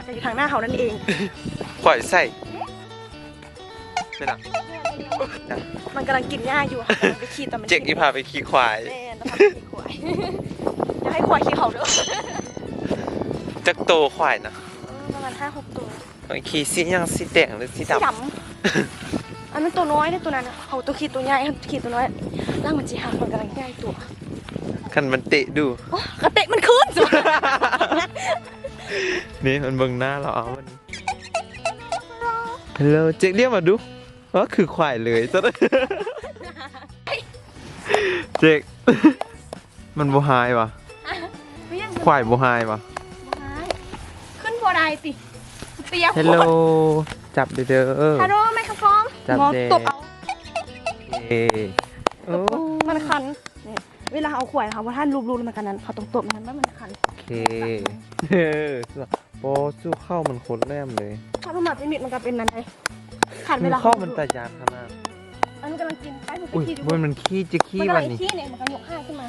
ກໍຢູ່ທາງໜ້າເຮົານັ້ນເອງ. ຂວາຍໃສ່ ແມ່ນຫຍັງ? ມັນກຳລັງກິນຫຍ້າຢູ່ ເຮົາກຳລັງໄປຂີ່ຕາມມັນ. ເຈັກອີພາໄປຂີ່ຂວາຍ. ແມ່ນ ແລ້ວພາໄປຂີ່ຂວາຍ. ຢ່າໃຫ້ຂວາຍຂີ່ເຮົາເດີ້. ຈັກໂຕຂວາຍນະ? ເອີ ປະມານຫ້າຫົກໂຕ. ຂ້ອຍຂີ່ສີຫຍັງ? ສີແດງຫຼືສີດຳ? ສີດຳ. ອັນນັ້ນໂຕນ້ອຍເດ້ ໂຕນັ້ນນະ. ເຮົາຕ້ອງຂີ່ໂຕໃຫຍ່ ເຮົາຂີ່ໂຕນ້ອຍ ຫຼັງມັນຊິຫັກ ມັນກຳລັງໃຫຍ່ຕົວ. ຄັນມັນເຕະດູ. ໂອ້ ກະເຕະມັນຄືນ. ນີ້ມັນເບິ່ງໜ້າລາວເອົາ. ເຮລໂລ ເຈັກ ລຽມມາດູ. ອໍ ຄືຂວາຍເລີຍ. ເຈັກ ມັນບໍ່ຮ້າຍຫວາ? ຂວາຍບໍ່ຮ້າຍຫວາ? ບໍ່ຮ້າຍ. ຂຶ້ນບໍ່ໄດ້ຕິ ເຕ້ຍ. ເຮລໂລ ຈັບເດີ້. ເຮລໂລ ໄມໂຄຣໂຟນ. ຈັບເດີ້. ໂອເຄ. ໂອ້ ມັນຄັນ. ນີ້ ເວລາເຮົາເອົາຂວາຍ ເຮົາບໍ່ທັນລູບໆ ແລ້ວມັນກະນັ້ນ ເຮົາຕ້ອງຕົບມັນ ມັນຄັນ. ໂອເຄ. ເອີ ບໍ່ ສູ້ເຂົ້າມັນໂຄດແຫຼມເລີຍ. ຖ້າບໍ່ມາຕິມິດມັນກະເປັນນັ້ນເດ້. ຄັນເວລາເຮົາ ເຂົ້າມັນຕາຢ້ານຂະໜາດ. ອັນນີ້ກຳລັງກິນໄປ. ອຸ້ຍ ບໍ່ແມ່ນມັນຂີ້ ຈະຂີ້ບາດນີ້. ມັນກຳລັງຂີ້ນີ້ ມັນກະຍົກຫາຂຶ້ນມາ.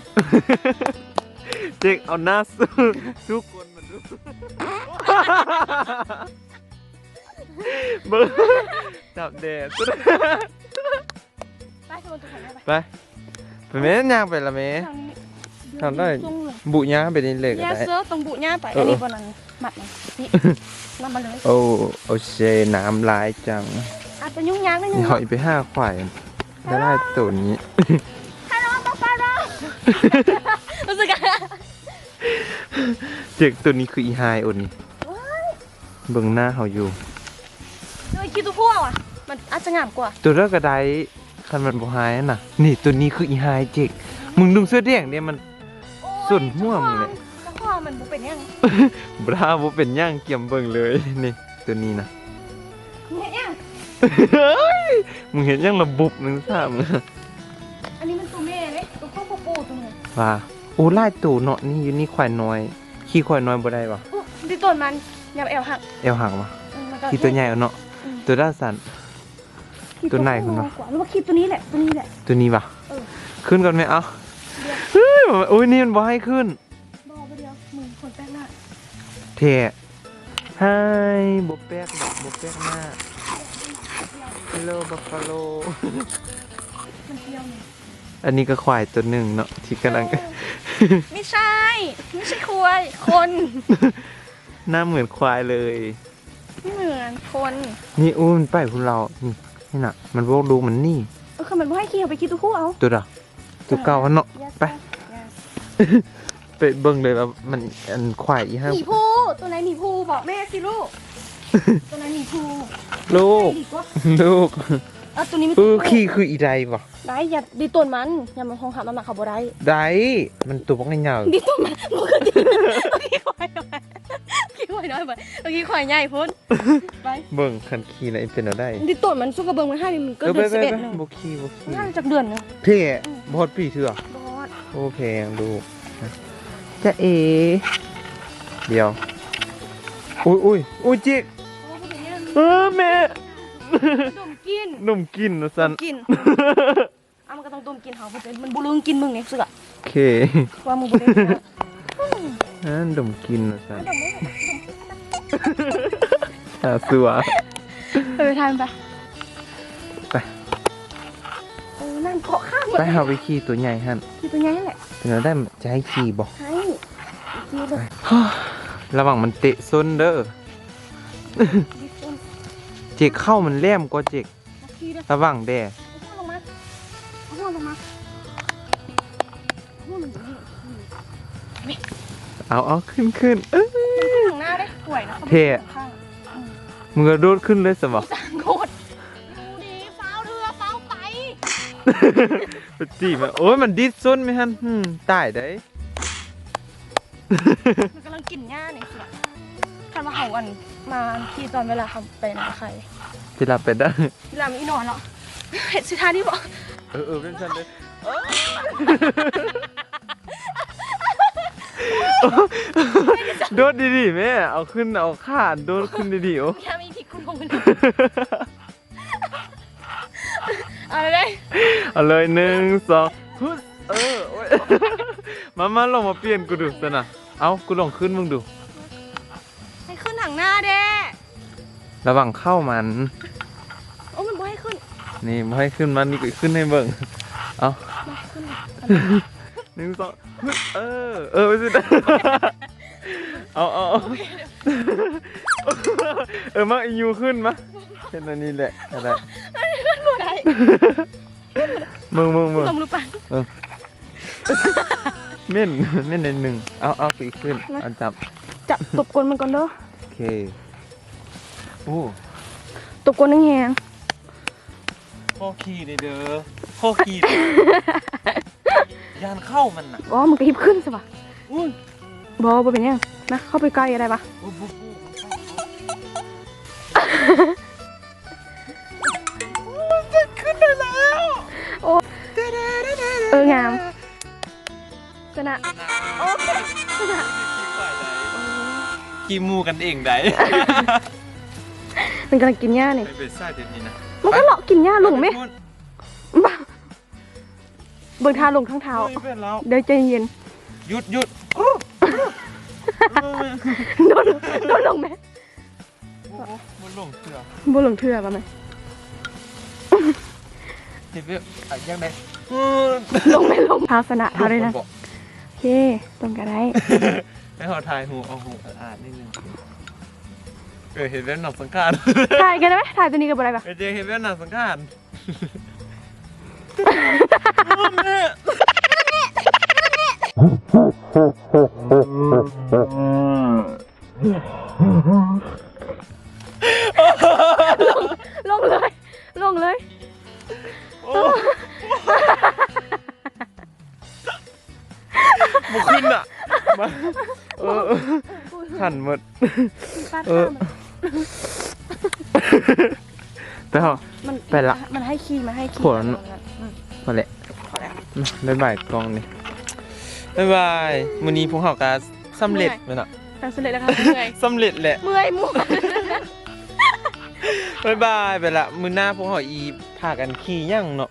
ເຈັກ ເອົາໜ້າສູ້ ສູ້ກົ້ນມັນດູ. ເບິ່ງ ຈັບແດ່. ໄປ ໄປ ໄປແມ່ ຍ່າງໄປລະແມ່. ທາງນີ້ ທາງໃດ? ບຸຫຍ້າໄປນີ້ເລີຍກະໄດ້. ເຊີ ຕ້ອງບຸຫຍ້າໄປ. ເອີ ອັນນີ້ບໍ່ນັ້ນມັດມັນ. ນີ້ ນຳມາເລີຍ. ໂອ້ ໂອເຄ ນ້ຳຫຼາຍຈັງ. ອາດຈະຫຍຸ້ງຍາກໜ້ອຍໜຶ່ງ. ເຮົາໄປຫາຂວາຍໄດ້ຫຼາຍໂຕນີ້. ຮາໂລ ບັບຟາໂລ. ຮູ້ສຶກ ເຈັກ ໂຕນີ້ຄືອີ່ຫາຍໂອດນີ້. ເບິ່ງໜ້າເຮົາຢູ່. ເອີ ຂີ່ຕົວຜູ້ເອົາອະ ມັນອາດຈະງາມກວ່າ. ຕົວໃດກະໄດ້ ຄັນມັນບໍ່ຮ້າຍຫັ້ນນະ. ນີ້ ຕົວນີ້ຄືອີ່ຫາຍເຈັກ. ມຶງນຸ່ງເສື້ອແດງເດ້ ມັນ ໂອ້ຍ ສົ້ນຫົວມຶງເລີຍ. ເຈົ້າຂອງມັນບໍ່ເປັນຫຍັງ. ບຣາ ບໍ່ເປັນຫຍັງ ກຽມເບິ່ງເລີຍ. ນີ້ ຕົວນີ້ນະ. ມຶງເຮັດຫຍັງ? ເຮີ້ຍ ມຶງເຮັດຫຍັງລະບຸບໜຶ່ງສາມ. ອັນນີ້ມັນຕົວແມ່ເດ້ ຕົວຜູ້ ຕົວຜູ້ຕົວແມ່. ວ່າ ໂອ້ ຫຼາຍໂຕເນາະ. ນີ້ຢູ່ນີ້ ຄວາຍນ້ອຍ. ຂີ່ຄວາຍນ້ອຍບໍ່ໄດ້ຫວາ? ອຸ ດິໂຕນມັນ ຍາມແອວຫັກ. ແອວຫັກຫວາ? ອືມ ມັນກໍຂີ່ຕົວໃຫຍ່ເອົາເນາະ. ອືມ ຕົວດ້ານສັນ ຕົວໃຫຍ່ພຸ້ນຫວາ? ຫຼືວ່າຂີ່ຕົວນີ້ແຫຼະ ຕົວນີ້ແຫຼະ ຕົວນີ້ຫວາ? ເອີ ຂຶ້ນກ່ອນແມ່. ເອົາ ດຽວ ເຮີ້ຍ ໂອ້ຍ ນີ້ມັນບໍ່ໃຫ້ຂຶ້ນ. ບໍ່ ບໍ່ດຽວ ມຶງຄົນແປກໜ້າ. ແທ້ ໄຮ ບໍ່ແປກດອກ ບໍ່ແປກໜ້າ. ເຮລໂລ ບັບຟາໂລ. ມັນປ່ຽວນີ້. ອັນນີ້ກໍຄວາຍຕົວໜຶ່ງເນາະ ທີ່ກຳລັງ ບໍ່ໃຊ່ ບໍ່ໃຊ່ຄວາຍ ຄົນ. ໜ້າເໝືອນຄວາຍເລີຍ. ເໝືອນຄົນ. ນີ້ ໂອ້ ມັນໄປພຸ້ນແລ້ວ. ນີ້ ນີ້ນະ ມັນບອກລູກມັນນີ້. ເອີ ຄັນມັນບໍ່ໃຫ້ຂີ່ ເຮົາໄປຂີ່ຕົວຜູ້ເອົາ. ຕົວໃດ? ຕົວເກົ່າຫັ້ນເນາະ. ໄປ ໄປເບິ່ງເລີຍວ່າມັນ ອັນ ຄວາຍອີ່ຫຍັງ. ໝີພູ ຕົວໃດໝີພູ? ບອກແມ່ຊິລູກ. ຕົວໃດໝີພູ? ລູກ ລູກ. ເອົາຕົວນີ້. ເອີ ຂີ່ຄືອີໃດວະ? ໄດ້ ຢ່າໄດ້ຕົນມັນ ຢ່າມາຫ້ອງຫາມາໝາເຂົາບໍ່ໄດ້. ໄດ້ ມັນຕົວບັກໃຫຍ່. ໄດ້ຕົນມັນ ບໍ່ຄື ຂີ່ຄວາຍນ້ອຍ ຂີ່ຄວາຍນ້ອຍໄປ ຂີ່ຄວາຍໃຫຍ່ພຸ້ນ. ໄປ ເບິ່ງຄັນຂີ່ນະເປັນແນວໃດ. ໄດ້ຕົນມັນ ສຸກະເບິ່ງມັນໃຫ້ ມັນກໍເດືອນສິບເອັດໜຶ່ງ. ບໍ່ຂີ່ ບໍ່ຂີ່. ມັນໃຫ້ຈັກເດືອນໜຶ່ງ. ເພ ອືມ ບໍ່ຮອດປີເທື່ອ. ບໍ່ຮອດ. ໂອ້ ແພງລູກ. ຈະເອ ດຽວ. ອຸ້ຍ ອຸ້ຍ ອຸ້ຍ ຈິກ. ໂອ້ ບໍ່ເປັນຫຍັງ. ເອີ ແມ່ ດົມກິ່ນ ດົມກິ່ນວ່າຊັ້ນ. ກິນ ເອົາ ມັນກໍຕ້ອງດົມກິ່ນເຮົາ ເພາະມັນບໍ່ລຶ້ງກິ່ນມຶງນີ້ ເຊື່ອ. ໂອເຄ ວ່າມຶງບໍ່ໄດ້ ນັ້ນດົມກິ່ນວ່າຊັ້ນ. ດມ ຫາຊົ່ວ. ໄປ ໄປທາງໄປ ໄປ. ໂອ້ ນ້ຳເກາະຂ້າງໝົດ. ໄປ ເຮົາໄປຂີ່ຕົວໃຫຍ່ຫັ້ນ ຂີ່ຕົວໃຫຍ່ຫັ້ນແຫຼະ. ເປັນແນວໃດ ຈະໃຫ້ຂີ່ບໍ່? ໃຫ້ ຂີ່ເລີຍ. ລະວັງມັນເຕະສົ້ນເດີ້. ຈິກ ເຈັກ ເຂົ້າມັນແຫຼມກວ່າ ເຈັກ. ລະວັງແດ່. ເອົາຫົວລົງມາ ເອົາຫົວລົງມາ ເອົາຫົວລົງມາ. ເອົາ ເອົາ ຂຶ້ນ ຂຶ້ນ. ເອີຍ ມັນຂຶ້ນທາງໜ້າເດ້ ກວຍນະ. ແທ້ ອືມ ມຶງກະໂດດຂຶ້ນເລີຍຊະບໍ? ສ້າງໂດດ. ດີ ຟ້າວເທື່ອ ຟ້າວໄປ ໄປຕີມັນ. ໂອ້ຍ ມັນດິດສົ້ນແມ່ຫັ້ນ. ຫື ຕາຍໄດ໋. ມັນກຳລັງກິນຫຍ້ານີ້. ຄັນວ່າເຮົາ ອັນ ມາຂີ່ຕອນເວລາເຮົາໄປນາໄຂ່ ທີ່ລາໄປໄດ້ ທີ່ລາມີອີນອນເນາະ. ເຮັດຊິທ່ານີ້ບໍ? ເອີ ເອີ ເປັນຊັ້ນເດີ້. ໂດດດີໆ ແມ່ ເອົາຂຶ້ນ ເອົາຂາໂດດຂຶ້ນດີໆ. ໂອ້ ຍາມີທີ່ກູລົງ. ເອົາເລີຍ ເອົາເລີຍ ໜຶ່ງ ສອງ ຮຶດ. ເອີ ໂອ້ຍ ມາ ມາ ລອງມາປ່ຽນກູດູຊັ້ນນະ. ເອົາ ກູລອງຂຶ້ນເບິ່ງດູ. ໃຫ້ຂຶ້ນທາງໜ້າແດ່ ລະວັງເຂົ້າມັນ. ໂອ້ ມັນບໍ່ໃຫ້ຂຶ້ນ. ນີ້ບໍ່ໃຫ້ຂຶ້ນ ມັນນີ້ກໍຂຶ້ນໃຫ້ເບິ່ງ. ເອົາ ມາຂຶ້ນ ໜຶ່ງ ສອງ ເອີ ເອີ ໄປຊິ ເອົາ ເອົາ ເອົາ ເອີ ມາອີຢູຂຶ້ນມາ ເຮັດອັນນີ້ແຫຼະກໍໄດ້. ຂຶ້ນບໍ່ໄດ້. ເບິ່ງ ເບິ່ງ ເບິ່ງ ລົມຫຼືປານ. ເອີ ເໝັນ ເໝັນໜ້ອຍໜຶ່ງ. ເອົາ ເອົາ ໄປຂຶ້ນ ມາ ເອົາ ຈັບ ຈັບຕົບກົ້ນມັນກ່ອນເດີ. ໂອເຄ. ໂອ້ ຕົບກົ້ນແຮງໆ. ຂໍ້ຂີ່ເດີ ຂໍ້ຂີ່ ຢ້ານເຂົ້າມັນນະ. ອໍ ມັນກໍຮີບຂຶ້ນຊະຫວາ. ອຸ້ຍ ບໍ່ ບໍ່ເປັນຫຍັງ. ມາ ເຂົ້າໄປໃກ້ກໍໄດ້ຫວາ. ໂອ້ ບໍ່ ບໍ່ ບໍ່ ຂຶ້ນໄດ້ແລ້ວ. ໂອ້ ເອີ ງາມ ຊະນະ. ໂອເຄ ຊະນະ. ໂອ້ ຂີ້ໝູ່ກັນເອງໃດ. ມັນກຳລັງກິນຫຍ້ານີ້ ໄປ ໄປໃສ່ເດັດນີ້ນະ. ມັນກໍເລາະກິນຫຍ້າ. ລົງແມະ ໄປພຸ້ນ. ເບິ່ງທ່າລົງທາງເທົ້າ. ໂອ້ຍ ເປັນແລ້ວ. ເດີ ໃຈເຢັນ. ຢຸດ ຢຸດ. ໂດດ ໂດດລົງແມະ. ໂອ້ ບໍ່ລົງເທື່ອ ບໍ່ລົງເທື່ອວ່າແມ່ນ. ເຮັດແບບ ອາ ຈັ່ງໃດ. ລົງແມ່ນລົງ. ພາຊະນະເຮົາໄດ້ນະ. ໂອເຄ ຕົງກໍໄດ້. ໃຫ້ເຮົາຖ່າຍຮູບ ເອົາຮູບອາດນິດໜຶ່ງ. ເອີ ເຮັດແບບນ້ອງສັງຂານ. ຖ່າຍກັນໄດ້ໄໝ? ຖ່າຍຕົວນີ້ກໍບໍ່ໄດ້ປະ? ເຮັດ ເຮັດແບບນ້ອງສັງຂານ. ລົງ ລົງເລີຍ ລົງເລີຍ. ໂອ້ ບໍ່ຂຶ້ນນະ. ມາ ເອີ ເອີ ຄັນໝົດ. ເອີ ແຕ່ເຮົາ ມັນ ໄປລະ ມັນໃຫ້ຂີ່ ມັນໃຫ້ຂີ່. ພໍແລ້ວເນາະ. ອືມ ພໍແລ້ວ ພໍແລ້ວ. ບາຍບາຍກ້ອງນີ້ ບາຍບາຍ. ມື້ນີ້ພວກເຮົາກໍສຳເລັດແມ່ນເນາະ. ສຳເລັດແລ້ວກໍເມື່ອຍ ສຳເລັດແຫຼະ ເມື່ອຍໝູ່. ບາຍບາຍ ໄປລະ. ມື້ໜ້າພວກເຮົາອີພາກັນຂີ່ຫຍັງເນາະ.